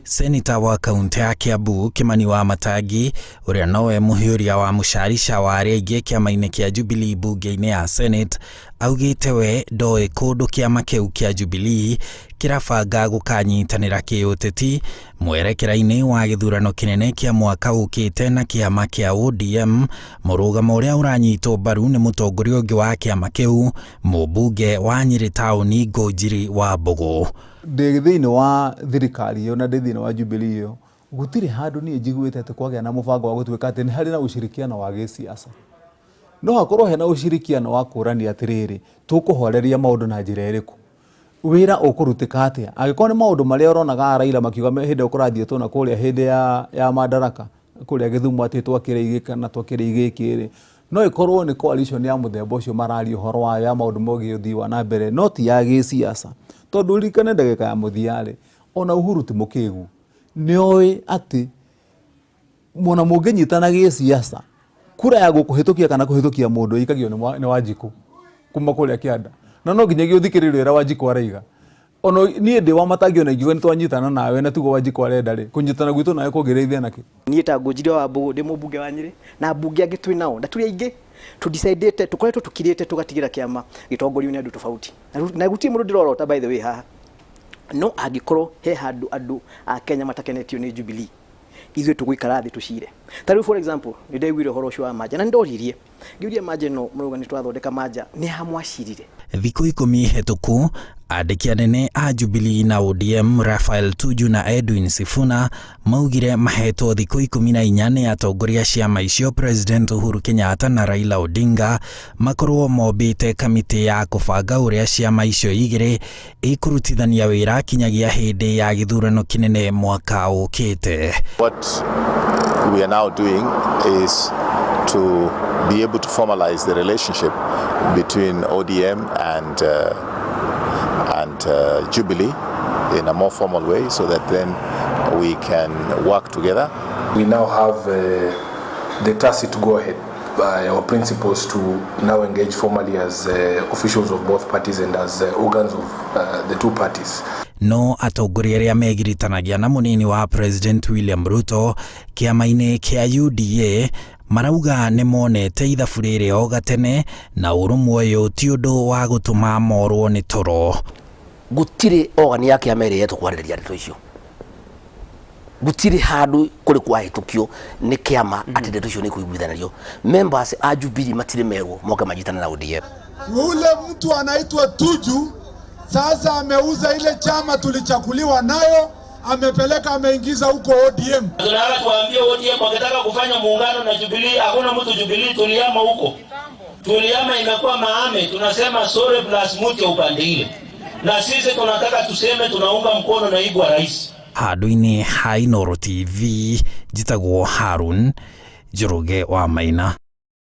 Seneta wa kaunti ya Kiambu Kimani wa Matangi ũrĩa nowe mũhiũria wa mũcarica wa arĩa aingĩ kĩama-inĩ kĩa Jubilee mbunge-inĩ ya Senate augĩte we ndoĩ kũndũ kĩama kĩu kĩa Jubilee kĩrabanga gũkanyitanĩra kĩũteti mwerekera-inĩ wa gĩthurano kĩnene kĩa mwaka ũkĩte na kĩama kĩa ODM mũrũgamo ũrĩa ũranyitwo mbaru nĩ mũtongoria ũngĩ wa kĩama kĩu mũmbunge wa Nyĩrĩ taũni Ngũnjiri wa Mbũgũ. Ndĩ thĩinĩ wa thirikari ĩyo na ndĩ thĩinĩ wa Jubilee ĩyo, gũtirĩ handũ niĩ njiguĩte atĩ kwagĩa na mũbango wa gũtuĩka atĩ nĩ harĩ na ushirikiano wa gĩsiasa. No hakorwo hena ushirikiano wa kũrania atĩrĩrĩ, tũkũhoreria maũndũ na njĩra ĩrĩkũ? Wĩra ũkũrutĩka atĩa? Angĩkorwo nĩ maũndũ marĩa ũronaga Raila makiuga hĩndĩ ĩyo kũrathiĩtwo na kũrĩa hĩndĩ ya, ya Madaraka kũrĩa Gĩthumo atĩ twakĩre igĩ na twakĩre igĩkĩ rĩ, no ĩkorwo nĩ coalition ya mũthemba ũcio mararia ũhoro wayo ya maũndũ megiĩ ũthii wa na mbere no ti ya gĩsiasa. Tondũ ũririkane ndagĩka ya mũthia rĩ, ona Uhuru ti mũkĩgu, nĩ oĩ atĩ ona mũngĩnyitana gĩsiasa kura ya gũkũhĩtũkia kana kũhĩtũkia mũndũ ĩikagio nĩ Wanjikũ kuma kũrĩa kĩanda na no nginyagia ũthikĩrĩrie ũrĩa Wanjikũ araiga. Ona niĩ ndĩ wa Matangi ona ingiuga nĩ twanyitana nawe na tiguo Wanjikũ arenda rĩ, kũnyitana gwitũ nawe kũngĩrĩithia nakĩ? Niĩ ta Ngũnjiri wa Wambũgũ ndĩ mũmbunge wa Nyĩrĩ na ambunge angĩ twĩ nao na tũrĩ aingĩ tũ decidĩte tũkoretwo tũkirĩte tũgatigĩra kĩama gĩtongorio nĩ andũ tofauti na gũtirĩ mũndũ ndĩrorota by the way haha no angĩkorwo he handũ andũ a Kenya matakenetio nĩ Jubilee ithuĩ tũgũikara thĩ tũcire ta rĩu for example nĩ ndaiguire ũhoro ũcio wa manja na nĩ ndoririe ngĩũria manja ĩno mũrauga nĩ twathondeka manja nĩ ha mwacirire. Thikũ 10 hetũku, andĩki anene a Jubilee na ODM Raphael Tuju na Edwin Sifuna maugire mahetwo thikũ 14 nĩ atongoria ciama icio President Uhuru Kenyatta na Raila Odinga makorwo mombĩte kamĩtĩ ya kũbanga ũrĩa ciama icio igĩrĩ ikũrutithania wĩra kinyagia hĩndĩ ya gĩthurano kĩnene mwaka ũkĩte. What we are now doing is to be able to formalize the relationship between ODM and Jubilee in a more formal way so that then we can work together. We now have the tacit go-ahead by our principals to now engage formally as officials of both parties and as organs of the two parties. No atongoria arĩa megiritanagia na mũnini wa President William Ruto kĩama-inĩ kĩa UDA marauga nĩ monete ithabu rĩrĩ o gatene na ũrũmwe ũyũ ti ũndũ wa gũtũma morwo nĩ toro. Gũtirĩ organ ya kĩama ĩrĩa yetwo kwarĩrĩria ndeto icio, gũtirĩ handũ kũrĩ kwahĩtũkio nĩ kĩama atĩ ndeto icio nĩ kũiguithanĩrio. Members a Jubilee matirĩ merwo moke manyitane na ODM. Ule mtu anaitwa Tuju sasa ameuza ile chama tulichaguliwa nayo, amepeleka ameingiza huko ODM. Tunataka tuwaambie ODM wakitaka kufanya muungano na Jubilee, hakuna mtu Jubilee, tuliama huko. Tuliama imekuwa maame, tunasema sorry plus mtu ya upande ile. Na sisi tunataka tuseme tunaunga mkono naibu wa rais. Handũ-inĩ ha Inooro TV njĩtagwo Harun Njoroge wa Maina.